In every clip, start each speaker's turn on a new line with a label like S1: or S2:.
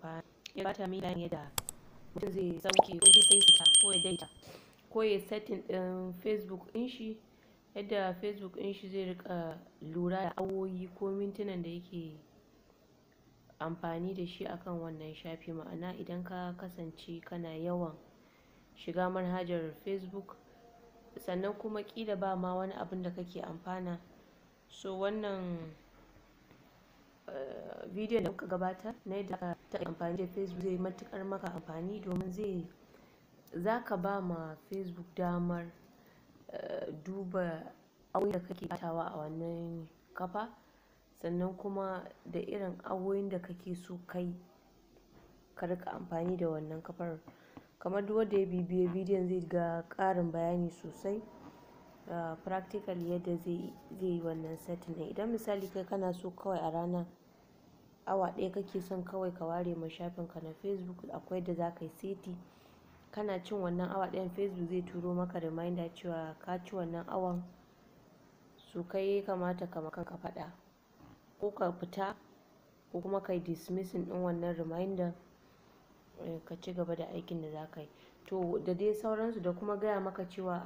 S1: Amfani ya bata mi bayani yadda mutum zai sauke ko sai ko ya daita ko ya setting ɗin Facebook ɗin shi, yadda Facebook ɗin shi zai rika lura da awoyi ko mintunan da yake amfani da shi akan wannan shafi. Ma'ana, idan ka kasance kana yawan shiga manhajar Facebook, sannan kuma ƙila ba ma wani abun da kake amfana. So wannan bidiyon da muka gabatar na yadda ta amfani da Facebook zai matuƙar maka amfani, domin zai za ka ba ma Facebook damar duba awoyin da kake ɓatawa a wannan kafa, sannan kuma da irin awoyin da kake so kai ka rika amfani da wannan kafar. Kamar duk wanda ya bibiye bidiyon zai ga ƙarin bayani sosai, practically yadda zai yi wannan setting ɗin. Idan misali kai kana so kawai a rana awa 1 kake son kawai ka ware ma shafin ka na Facebook, akwai yadda za ka yi seti. Kana cin wannan awa 1n, Facebook zai turo maka reminder cewa ka ci wannan awan, so kai ya kamata ka ma kanka faɗa, ko ka fita ko kuma ka yi dismissing ɗin wannan reminder, ka ci gaba da aikin da za ka yi. To, da dai sauransu, da kuma gaya maka cewa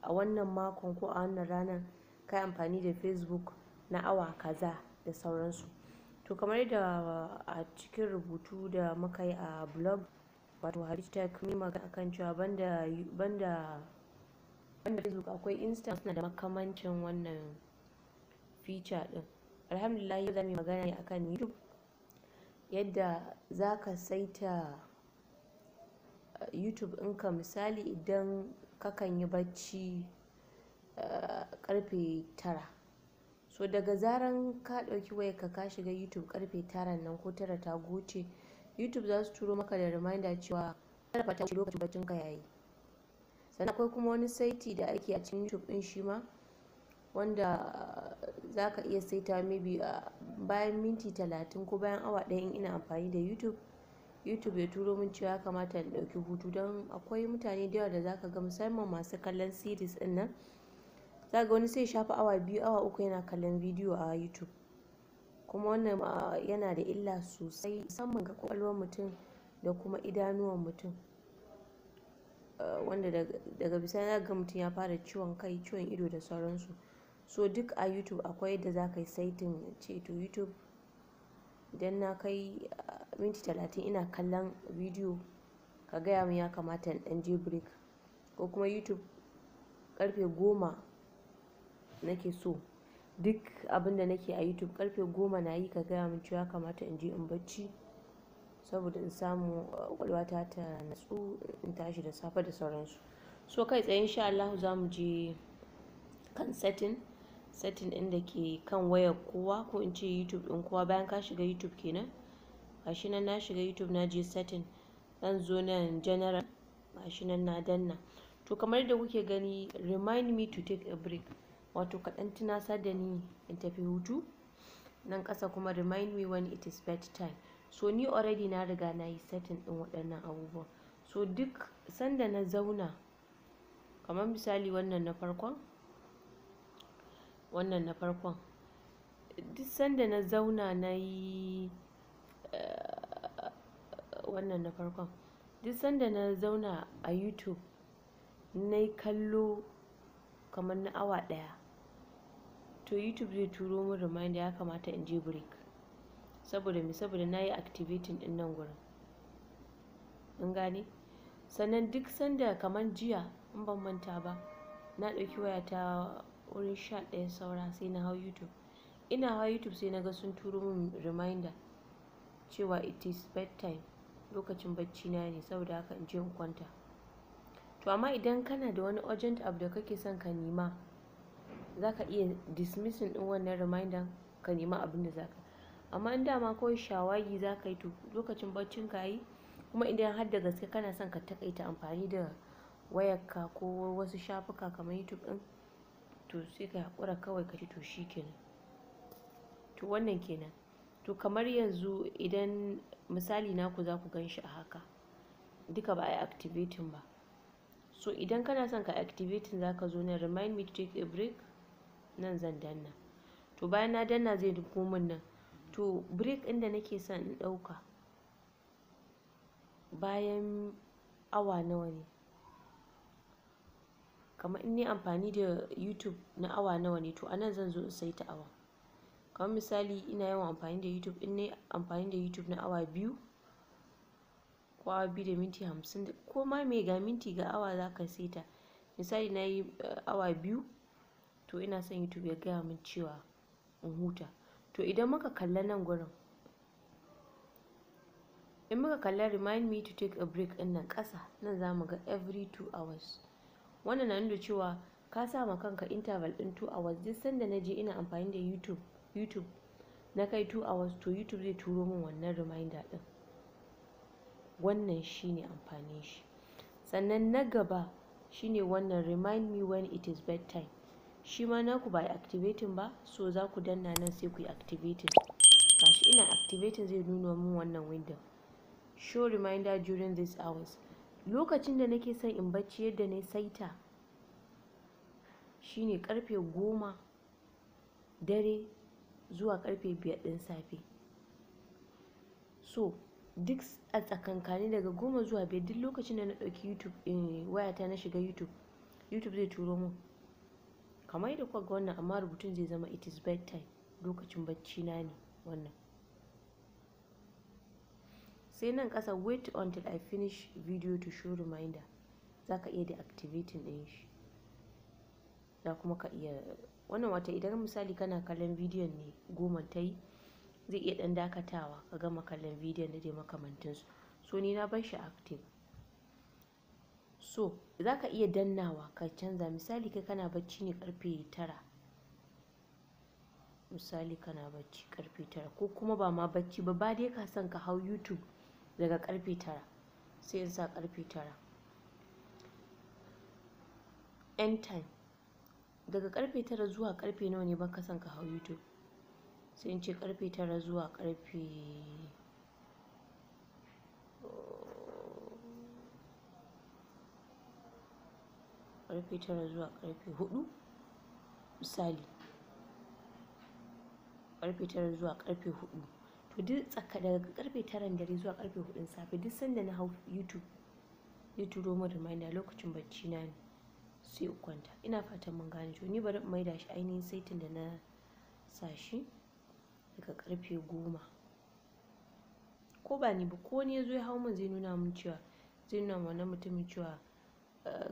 S1: a wannan makon ko a wannan ranar ka yi amfani da Facebook na awa kaza da sauransu. To, kamar yadda a cikin rubutu da muka yi a blog, wato Hadith Tech, mun yi magana akan cewa banda Facebook akwai Insta, suna da makamancin wannan feature ɗin. Alhamdulillah, yau zamu yi magana ne akan YouTube, yadda za ka saita YouTube ɗinka. Misali, idan kakan yi bacci karfe 9, so daga zaran ka ɗauki wayarka ka shiga YouTube karfe 9 nan ko 9 ta goce, YouTube za su turo maka da reminder cewa 9 fa ta wuce, lokacin baccin ka yayi. Sannan akwai kuma wani saiti da ake a cikin YouTube ɗin shi ma, wanda za ka iya saita maybe bayan minti 30 ko bayan awa 1 in ina amfani da YouTube, YouTube ya turo min cewa ya kamata in ɗauki hutu. Don akwai mutane da yawa da za ka ga, musamman masu kallon series ɗin nan, za ga wani sai ya shafa awa 2, awa 3 yana kallon bidiyo a YouTube. Kuma wannan yana da illa sosai, musamman ga ƙwaƙwalwar mutum da kuma idanuwan mutum, wanda daga bisani za ka ga mutum ya fara ciwon kai, ciwon ido da sauransu. So duk a YouTube akwai yadda za ka yi saitin ce to YouTube, idan na kai minti 30 ina kallon bidiyo, ka gaya min ya kamata in ɗan je break, ko kuma YouTube, karfe 10 nake so duk abin da nake a YouTube, karfe 10 na yi ka gaya min cewa ya kamata in je in bacci, saboda in samu ƙwaƙwalwata ta natsu, in tashi da safe da sauransu. So kai tsaye, insha Allahu, za mu je kan setting ɗin da ke kan wayar kowa, ko in ce YouTube ɗin kowa. Bayan ka shiga YouTube kenan, gashi nan na shiga YouTube, na je setting, zan zo nan general, gashi nan na danna. To, kamar yadda kuke gani, "Remind me to take a break", wato ka ɗan tunasar da ni in tafi hutu. Nan ƙasa kuma, "Remind me when it is bedtime". So ni already na riga na yi setting ɗin waɗannan abubuwan. So duk sanda na zauna, kamar misali wannan na farkon, duk sanda na zauna na yi wannan na farkon, duk sanda na zauna a YouTube na yi kallo kamar na awa 1, to YouTube zai turo min reminder ya kamata in je break. Saboda me? Saboda na yi activating ɗin nan gurin. In gane? Sannan duk sanda, kamar jiya in ban manta ba, na ɗauki wayata wurin 11 saura sai na hau YouTube. Ina hawa YouTube sai na ga sun turo min reminder cewa it is bedtime, lokacin bacci na ne, saboda haka in je in kwanta. To, amma idan kana da wani urgent abu da kake son ka nema, za ka iya dismissing ɗin wannan reminder ka nema abin da za ka. Amma in dama kawai shawagi za ka yi, to lokacin baccin ka yi. Kuma idan har da gaske kana son ka taƙaita amfani da wayarka ko wasu shafuka kamar YouTube ɗin, to sai ka haƙura kawai ka ce to shi kenan. To, wannan kenan. To, kamar yanzu idan misali naku za ku gan shi a haka, duka ba a yi activating ba. So idan kana son ka activating, za ka zo nan, "Remind me to take a break", nan zan danna. To, bayan na danna zai duko min nan. To, break ɗin da nake son in ɗauka bayan awa nawa ne, kamar in nayi amfani da YouTube na awa nawa ne, to a nan zan zo in saita awa. Kamar misali ina yawan amfani da YouTube, in nayi amfani da YouTube na awa 2 ko awa 2 da minti 50 ko ma me, ga minti ga awa za ka saita. Misali nayi awa 2, to ina son YouTube ya gaya min cewa in huta. To idan muka kalla nan gurin, in muka kalla remind me to take a break ɗin nan ƙasa, nan za mu ga every 2 hours. Wannan na nuna cewa ka sa ma kanka interval ɗin 2 hours. Duk sanda na je ina amfani da YouTube na kai 2 hours, to YouTube zai turo min wannan reminder ɗin. Wannan shine amfanin shi. Sannan na gaba shine wannan remind me when it is bedtime. Shi ma naku ba activating ba, so za ku danna nan sai ku yi activating. Gashi ina activating zai nuna min wannan window. Show reminder during these hours. Lokacin da nake son in bacci yadda na saita shine karfe 10 dare zuwa karfe 5 ɗin safe. So duk a tsakankani daga 10 zuwa 5, duk lokacin da na ɗauki YouTube, wayata na shiga YouTube, YouTube zai turo mun kamar yadda kuka ga wannan, amma rubutun zai zama it is bedtime, lokacin bacci na ne wannan. Sai nan ƙasa wait until I finish video to show reminder, za ka iya deactivating ɗin shi. Za kuma ka iya wannan, wata idan misali kana kallon bidiyon ne 10 ta yi, zai iya ɗan dakatawa ka gama kallon bidiyon da dai makamantansu. So ni na bar shi active. So za ka iya dannawa ka canza. Misali kai kana bacci ne karfe 9, misali kana bacci karfe 9, ko kuma ba ma bacci ba, ba dai ka son ka hau YouTube daga karfe 9, sai in sa karfe 9 end time. Daga karfe 9 zuwa karfe nawa ne baka son ka hau YouTube? Sai in ce karfe 9 zuwa karfe 9 zuwa karfe 4, misali karfe 9 zuwa karfe 4. To duk tsaka daga karfe 9 dare zuwa karfe 4 safe, duk sanda na hau YouTube zai turo min reminder lokacin bacci na ne, sai in kwanta. Ina fatan mun gane. To ni bari in maida shi ainihin saitin da na sa shi daga karfe 10. Ko ba ni ba, ko wani ya zo ya hau min zai nuna min cewa, zai nuna wa wannan mutumin cewa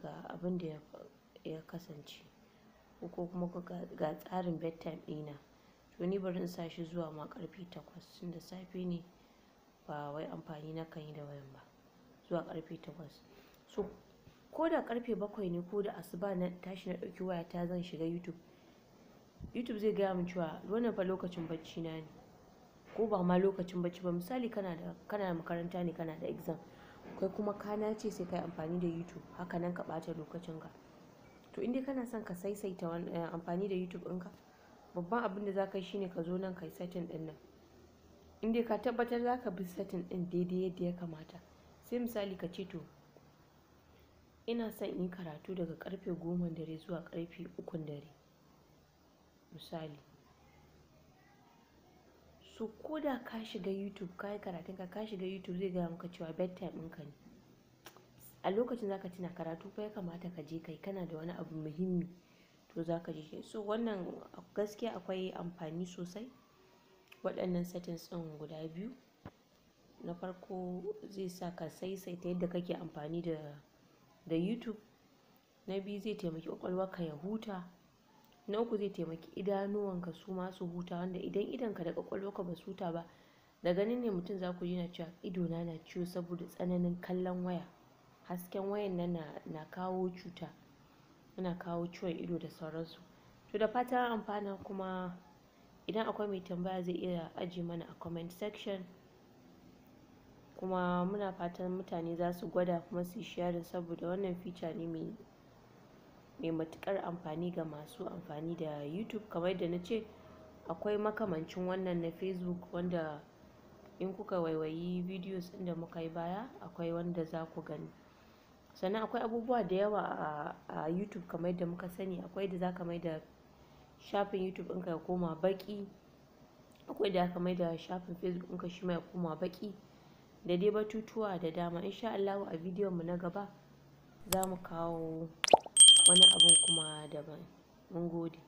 S1: ga abin da ya kasance, ko kuma ga tsarin bedtime ɗina. To ni bari in sa shi zuwa ma karfe 8, tunda safe ne ba wai amfani na kan yi da wayan ba, zuwa karfe 8. So ko da karfe 7 ne ko da asuba na tashi na ɗauki wayata zan shiga YouTube, YouTube zai gaya min cewa wannan fa lokacin bacci na ne, ko ba ma lokacin bacci ba. Misali kana da makaranta ne, kana da exam, kai kuma ka nace sai kai amfani da YouTube, haka nan ka ɓata lokacin ka. To in dai kana son ka saisaita amfani da YouTube ɗinka, babban abin da za ka yi shine ka zo nan ka yi setting ɗin nan. In dai ka tabbatar za ka bi setting ɗin daidai yadda ya kamata, sai misali ka ce to ina son in yi karatu daga karfe 10 dare zuwa karfe 3 dare misali. So ko da ka shiga YouTube ka yi karatun ka, ka shiga YouTube zai gaya maka cewa bedtime ɗinka ne. A lokacin za ka tuna karatu fa ya kamata ka je kai, kana da wani abu muhimmi, to za ka je shi. So wannan gaskiya akwai amfani sosai waɗannan settings ɗin guda biyu. Na farko zai sa ka saisaita yadda kake amfani da YouTube. Na biyu zai taimaki ƙwaƙwalwarka ya huta. Na uku zai taimaki idanuwanka su ma su huta, wanda idan idonka da ƙwaƙwalwarka ba su huta ba, daga nan ne mutum za ku ji na cewa idona na ciwo saboda tsananin kallon waya. Hasken wayan nan na kawo cuta, yana kawo ciwon ido da sauransu. To da fatan an amfana, kuma idan akwai mai tambaya zai iya ajiye mana a comment section. Kuma muna fatan mutane za su gwada kuma su yi sharing, saboda wannan feature ne mai matuƙar amfani ga masu amfani da YouTube. Kamar yadda na ce akwai makamancin wannan na Facebook, wanda in kuka waiwayi videos ɗin da muka yi baya akwai wanda za ku gani. Sannan akwai abubuwa da yawa a YouTube kamar yadda muka sani. Akwai da za ka mai da shafin YouTube ɗinka ya koma baƙi, akwai da za ka mai da shafin Facebook ɗinka shi ma ya koma baƙi. Da dai batutuwa da dama. Insha Allahu a bidiyon mu na gaba za mu kawo wani abun kuma daban. Mun gode.